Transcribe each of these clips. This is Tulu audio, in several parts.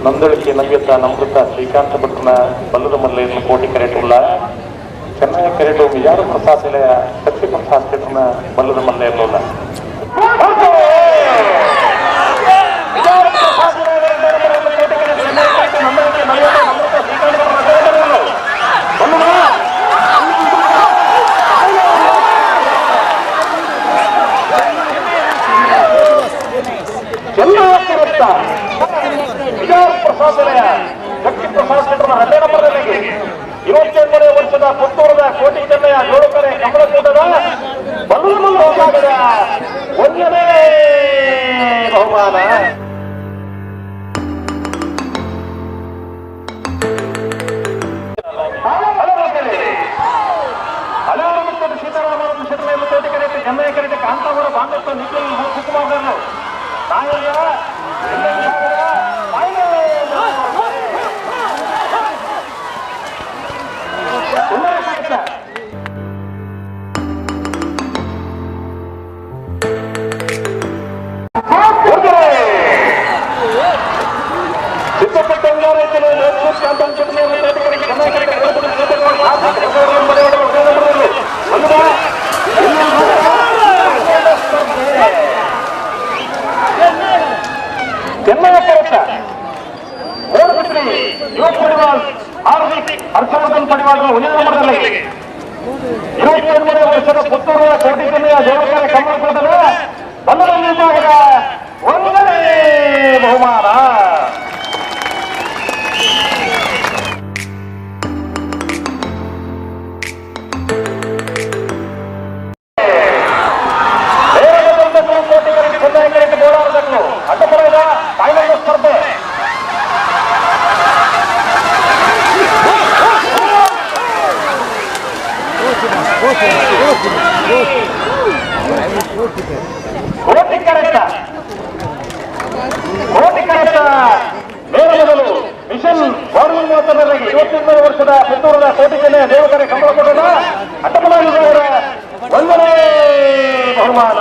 ನಂದಳಿಕೆ ನವ್ಯತ ನಮೃತ ಶ್ರೀಕಾಂತ ಭಟ್ರನ ಬಲ್ಲದ ಮಲ್ಲೆಯನ್ನು ಕೋಟಿ ಕರೆಟುಲ್ಲ. ಚೆನ್ನೈ ಕರೆಟು ಮಿಜಾರು ಪ್ರಸಾದ್ ನಿಲಯ ಶಕ್ತಿ ಪ್ರಸಾದ್ ಶೆಟ್ಟರ್ನ ಬಲ್ಲದ ಮಲ್ಲೆಯನ್ನುಲ್ಲ. ಶಕ್ತಿ ಪ್ರಸಾದ್ ಶೆಟ್ಟರ್ನ ಹನ್ನೆರಡು ನಂಬರ್ನಲ್ಲಿ 28ನೇ ವರ್ಷದ ಪುತ್ತೂರದ ಕೋಟಿ ಚೆನ್ನಯ್ಯ ಜೋಡುಕರೆ ಕಮಲಕೂಟದ ಬಲ್ಲೂರು ವಿಭಾಗದ ಒಂದನೇ ಬಹುಮಾನ. ಸೀತಾರಾಮ ಶೆಟ್ಟರ್ ಕೋಟಿ ಕರೆಕ್ಟ್ ಚೆನ್ನೈ ಕರೆಕ್ಟ್ ಕಾಂತಾವರ ಬಾಂಧವ ನಿಖಿಲ್ ಸುಕುಮಾರ್ ನಾಯಕ. ಹರ್ಷವರ್ಧನ್ ಪಡಿವಾಳರ ಒಂದೇ ನಂಬರ್ನಲ್ಲಿ 23ನೇ ವರ್ಷದ ಪುತ್ತೂರಿನ ಕೋಟಿ ಜಿಲ್ಲೆಯ ದೇವಕರ ಕಮಲಕೂಟದ ಬಲ್ಲದ ವಿಭಾಗದ ಒಂದನೇ ಬಹುಮಾನ. ಅಡ್ಡಪಡದ ಫೈನಲ್ ಸ್ಪರ್ಧೆ. ಕೋಟಿ ಕರೆಕ್ಟ ಕೋಟಿ ಕರೆಕ್ಟ ನೇರ ಮೊದಲು ಮಿಷನ್ ಬಾರ್ವಿನ್ ಮಾತನಾಡಿ 21 ವರ್ಷದ ಪುತ್ತೂರಿನ ಕೋಟಿ ಜಿಲ್ಲೆಯ ದೇವಕರೆ ಕಮಲಕೋಟದ ಅಡ್ಡಪಡ ವಿಭಾಗದ ಒಂದನೇ ಬಹುಮಾನ.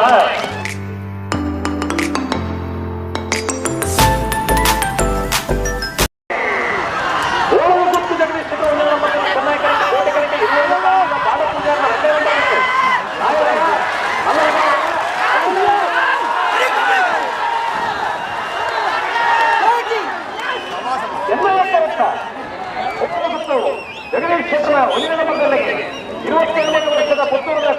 ಜಗದೀಶ್ ಶೆಟ್ಟರ್ ಒಂದನೇ ನಂಬರ್ ಚೆನ್ನೈ ಕರೆಕ್ಟ್ ಕೋಟಿ ಕರೆಕ್ಟ್ ಬಾಲಪೂಜಾರನ ಎರಡನೇ ನಂಬರ್. ಜಗದೀಶ್ ಶೆಟ್ಟರ ಒಂದನೇ ನಂಬರ್ನಲ್ಲಿ 27 ವರ್ಷದ ಪುತ್ತೂರಿನ